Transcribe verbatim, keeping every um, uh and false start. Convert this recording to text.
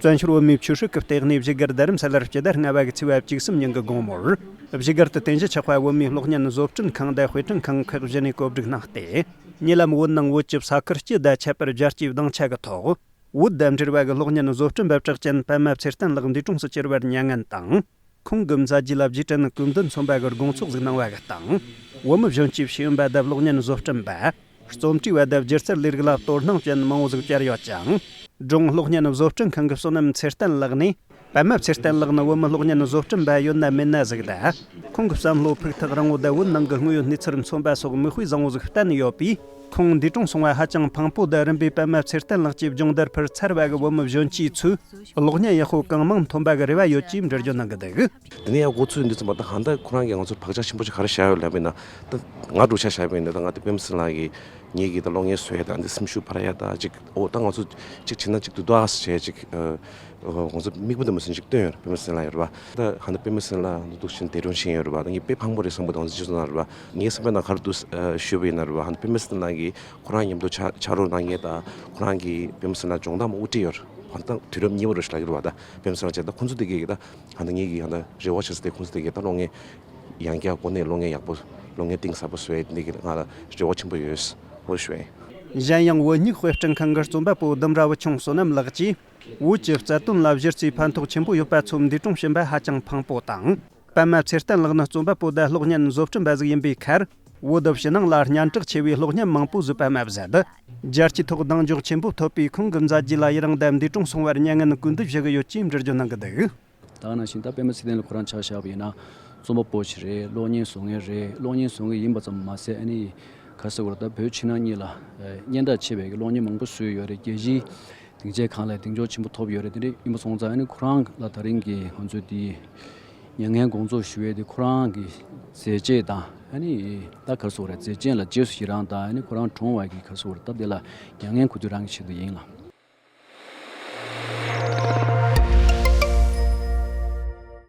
བཙན་བྱོལ་བོད་མིའི་ཆོས་སྲིད་ཀྱི་ལྟེ་གནས་བཞུགས་སྒར་རྡ་རམ་ས་ལར་སྤྱི་ཟླ་ལྔ་པ་གི་ཚེས་པ་བཅུ་གསུམ་ཉིན་གྱི་དགོང་མོར། བཞུགས་སྒར་དུ་རྟེན་གཞི་ཆགས་པ་བོད་མིའི་གློག་བརྙན་བཟོ་སྐྲུན་ཁང་དང་དཔེ་སྐྲུན་ཁང་ཁག་བཞི་ནས་གོ་སྒྲིག་གནང་སྟེ། ཉེ་ལམ་བོད་ནང་བོད་ཀྱི་ས་ཁུལ་སྤྱི་དང་ཁྱད་པར་རྒྱལ་སྤྱིའི་སྡིངས་ཆ་གི་ཐོག་བོད་དང་འབྲེལ་བ་གི་གློག་བརྙན་བཟོ་སྐྲུན་པ་གྲགས་ཅན་པད་མ་ཚེ་བརྟན་ལགས་འདས་གྲོངས་སུ་གྱུར་བར་མྱ་ངན་དང་། ཁོང་གི་མཛད་རྗེས་ལ་རྗེས་དྲན་གུས་འདུད་མཚོན་པ་གི་དགོངས་ཚོགས་ཟིག་གནང་བ་གི་སྟེང་། བོད་མི་གཞོན་སྐྱེས་ཤེས་ཡོན་པ་དང་གློག་བརྙན་བཟོ་སྐྲུན་པ། རྩོམ་བྲིས་པ་དང་སྒྱུ་རྩལ་ལས་རིགས་ལ་དོ་སྣང་ཅན་མང་བོ་ཟིག་བཅར་ཡོད་ཅིང་། ཀྲུང་གློག་བརྙན་བཟོ་སྐྲུན་ཁང་གི་བསོད་ནམས་ཚེ་བརྟན་ལགས་ནས། པད་མ་ཚེ་བརྟན་ལགས་ནི་བོད་མི་གློག་བརྙན་བཟོ་སྐྲུན་པ་ཡོད་ན་མེད་ན་ཟིག་དང་། ཁོང་གི་བསམ་བློ་ཕུགས་ཐག་རིང་བོ་དང་བོད་ནང་གི་དངོས་ཡོད་གནས་ཚུལ་མཚོན་པ་སོགས་མིག་དཔེ་བཟང་བོ་ཟིག་བསྟན་ཡོད་པས། ཁོང་འདས་གྲོངས་སོང་བ་ཧ་ཅང་ཕངས་པོ་དང་། རིམ་པས་པད་མ་ཚེ་བརྟན་ལགས་ཀྱི་སྦྱོང་བརྡར་ཕུལ་ཚར་བ་གི་བོད་མི་གཞོན་སྐྱེས་ཚོས་གློག་བརྙན་ཡག་པོ་གང་མང་ཐོན་པ་གི་རེ་བ་ཡོད་ཅེས་འགྲེལ་བརྗོད་གནང་གི་འདུག། དེ་ནས་ཡང་འགོ་ཚུགས་འདི་ཚོ་མ་ད་ཧ་ད་ཁོ་རང་གིས་ང་ཚོར་བག་ཆགས་ཆེན་པོ་ཞིག་ག་རེ་བཞག་ཡོད་ལབ་ཡིན་ན། ད་ང་འགྲོ་ཆ་བཞག་པ་ཡིན་ན། ད་ང་དེ་པད་མ་ཚེ་བརྟན་ལགས་ཀྱིས་ངེད་ཀྱིས་ད་གློག་བརྙན་བཟོ་ཡ་ད་འདི་སེམས་ཤུགས་འཕར་ཡ་ད་ཅིག་འོ་ད་ང་ཚོ་ཅིག་བྱེད་ན་ཅིག་འདུག་ད་ཟེར་བྱས་ཅིག་ཨ། ང་ཚོ་མིག་དཔེ་དེ་མོ་ཟིག་ཅིག་སྟོན་ཡོད་རེད། པད་མ་ཚེ་བརྟན་ལགས་ཡོད་རེད་པ། ད་ཧ་ད་པད་མ་ཚེ་བརྟན་ལགས་འདུག་ཕྱིན་འདས་གྲོངས་ཕྱིན་ཡོད་རེད་པ། ད་ངས་དཔེ་ཕངས་པོ་རེད་བསམ་པ་དང་ཅིག་སོང་ན་རེད་པ། ངའི་བསམ་པའི་ནང་ག་རེ་འདུག་ཞུས་པ་ཡིན་ན་རེད་པ། ཧ་ད་པད་མ་ཚེ་བརྟན་ལགས་ཀྱིས་ཁོ་རང་མཉམ་དུ་ཕྱག་ཕྱག་རོགས་གནང་མཁན་དང་ཁོ་རང་གིས་པད་མ་ཚེ་བརྟན་ལགས་སྦྱོང་བརྡར་མ་དབུ་ཁྲིད་ཡོད་རེད། ཧ་ད་དུས་རབས་གཉིས་པ་རེད་ཞུ་ལབ་ཀྱི་རེད་པ། ད་པད་མ་ཚེ་བརྟན་ལགས་བྱས་ད་ཁོང་ཚོ་དེ་གས་ཀྱིས་ད་ཧ་ད་ངེད་ཀྱིས་ཧ་ད་རེ་བ་བྱས་ཟེར་ཏེ་ཁོང་ཚོ་དེ་གས་ད་གློག་བརྙན་ཡང་བསྐྱར་གོ་གནས་གློག་བརྙན་ཡག་པོ་གློག་བརྙན་གཏིང་ཟབ་པོ་བཟོ་ཡས་འདི་གི་ང་ལ་རེ་བ་ཆེན་པོ་ཡོད། འོ་ཞུ་ཡིན། གཞན་ཡང་བོད་སྨྱུག་དཔེ་སྐྲུན་ཁང་གི་རྩོམ་པ་པོ་ལྡུམ་ར་བུ་ཆུང་བསོད་ནམས་ལགས་ཀྱིས། བོད་ཀྱི་རྩ་དོན་ལ་གཞི་རྩའི་ཕན་ཐོགས་ཆེན་པོ་ཡོད་པ་ཚོ་འདས་གྲོངས་ཕྱིན་པ་ཧ་ཅང་ཕངས་པོ་དང་། པད་མ་ཚེ་བརྟན་ལགས་ནི་རྩོམ་པ་པོ་དང་གློག་བརྙན་བཟོ་སྐྲུན་པ་ཟིག་ཡིན་པའི་ཁར། བོད་ཕྱི་ནང་ལ་སྙན་གྲགས་ཆེ་བའི་གློག་བརྙན་མང་པོ་བཟོས་པ་མ་ཟད། རྒྱལ་སྤྱིའི་ཐོག་གདེང་འཇོག་ཆེན་པོ་ཐོབ་པའི་ཁོང་གི་མཛད་རྗེས་ལ་ཡི་རངས་དང་འདས་གྲོངས་སོང་བར་མྱ་ངན་གུས་འདུད་ཞུ་གི་ཡོད་ཅེས་འགྲེལ་བརྗོད་གནང་གི་འདུག། ད་ག་ནང་བཞིན་ད་པད་མ་ཚེ་བརྟན་ལགས་ཁོ་རང་ཆ་བཞག་པ་ཡིན་ན་རྩོམ་པ་པོ་ཞིག་རེད། གློག་བརྙན་བཟོ་མཁན་རེད། གློག་བརྙན་བཟོ་མཁན་ཡིན་པ་ཙམ་མ་ཟད་ཨ་ནི་ག་རེ་ཟེར་དགོས་རེད། ད་བོད་ཕྱི་ནང་གཉིས་ལ་སྙན་གྲགས་ཆེ་བའི་གི་གློག་བརྙན་མང་པོ་བཟོས་ཡོད་རེད། རྒྱལ་སྤྱིའི་སྡིངས་ཆའི་སྒང་ལ་གདེང་འཇོག་ཆེན་པོ་ཐོབ་ཡོད་རེད། དེ་འདྲ་ཡིན་པ་སོང་ཙང་ཨ་ནི་ཁོ་རང་ལ་ད་རིང་གི་ང་ཚོའི་དེ་མྱ་ངན་དགོངས་རྫོགས་ཞུ་ཡས་དེ་ཁོ་རང་གི་མཛད་རྗེས་དང་ཨ་ནི་ད་ག་རེ་ཟེར་དགོས་རེད། མཛད་རྗེས་ལ་རྗེས་སུ་ཡི་རངས་དང་ཨ་ནི་ཁོ་རང་གྲོངས་པ་གི་ག་རེ་ཟེར་དགོས་རེད། ད་དེ་ལ་མྱ་ངན་གུས་འདུད་རང་གི་ཆེད་དུ་ཡིན་ལ།